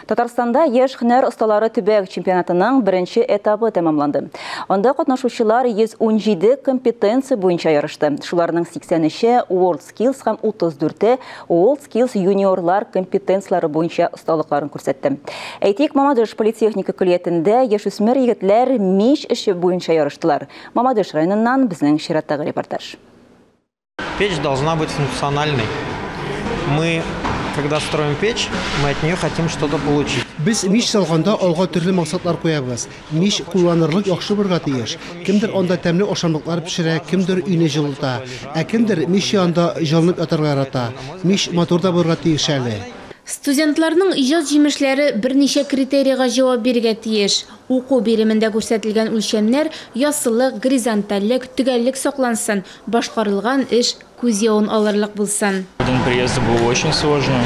Татарстанда яшь һөнәр осталары төбәк чемпионатының беренче этабы тәмамланды. Анда катнашучылар 117 компетенция буенча ярышты. Шуларның 83-е WorldSkills һәм 34-е WorldSkills юниорлар компетенцияләре буенча осталыкларын күрсәтте. Әйтик, Мамадыш политехника көллиятендә яшүсмер егетләр мич эше буенча ярыштылар. Мамадыш районыннан безнең чираттагы репортаж. Печь должна быть функциональной. Мы, когда строим печь, мы от нее хотим что-то получить. Без мич салганда алга төрле максатлар куябыз. Мич кулланырлык яхшы булырга тиеш. Кемдер анда тәмле ашамлыклар пешерә, кемдер өйне җылыта, ә кемдер мич янында җылынып ятарга ярата. Мич матур да булырга тиеш әле. Студентларның иҗат җимешләре берничә критерийга җавап бирергә тиеш. Уку биремендә күрсәтелгән үлчәмнәр яссылык, горизонтальлек, төгәллек саклансын, башкарылган эш күз явын алырлык булсын. День приезда было очень сложно.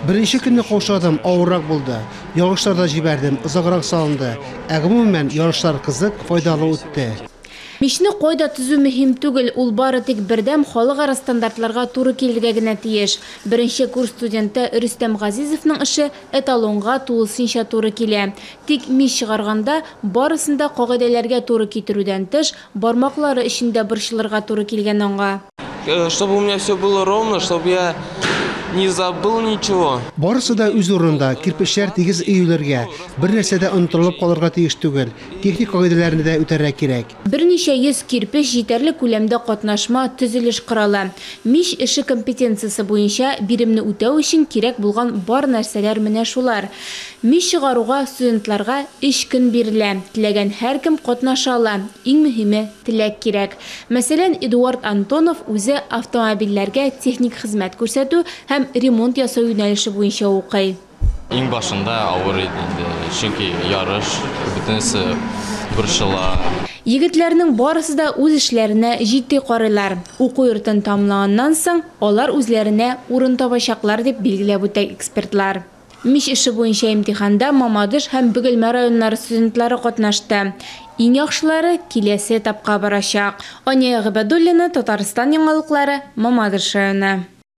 Беренче көнне каушадым, авыррак булды. Ялгышлар да җибәрдем, озаграк салынды. Ә гомумән, ярышлар кызык, файдалы үтте. Мичне кайда төзү мөһим түгел, ул бары тик бердәм халыкара стандартларга туры килергә генә тиеш. Беренче курс студенты Рөстәм Газизовның эше эталонга тулысынча туры килә. Тик мич чыгарганда барысын да кагыйдәләргә туры китерүдән тыш, бармаклары өчен дә борчылырга туры килгән аңа. Чтобы у меня все было ровно, чтобы я не забыл ничего. Барысы да үз урынында, кирпечләр тигез өелергә, бер нәрсә дә онытылып калырга тиеш түгел. Техник кагыйдәләрне дә үтәргә кирәк. Берничә йөз кирпеч җитәрлек күләмдә катнашма төзелеш коралы. Мич эше компетенциясе буенча биремне үтәү өчен кирәк булган бар нәрсәләр менә шулар. Мич чыгаруга студентларга 3 көн бирелә. Теләгән һәркем катнаша ала. Иң мөһиме теләк кирәк. Мәсәлән, Эдуард Антонов үзе автомобильләргә техник хезмәт күрсәтү һәм ремонт ясау юнәлеше буенча укый. Иң башында авыр иде инде, чөнки ярыш бөтенесе борчыла. Егетләрнең барысы да үз эшләренә җитди карыйлар. Уку йортын тәмамлаганнан соң алар үзләренә урын табачаклар дип билгеләп үтә экспертлар. Мич эше буенча имтиханда Мамадыш һәм Бөгелмә районнары студентлары катнашты. Иң яхшылары киләсе этапка барачак. Ания Гыйбадуллина, Татарстан яңалыклары, Мамадыш районы.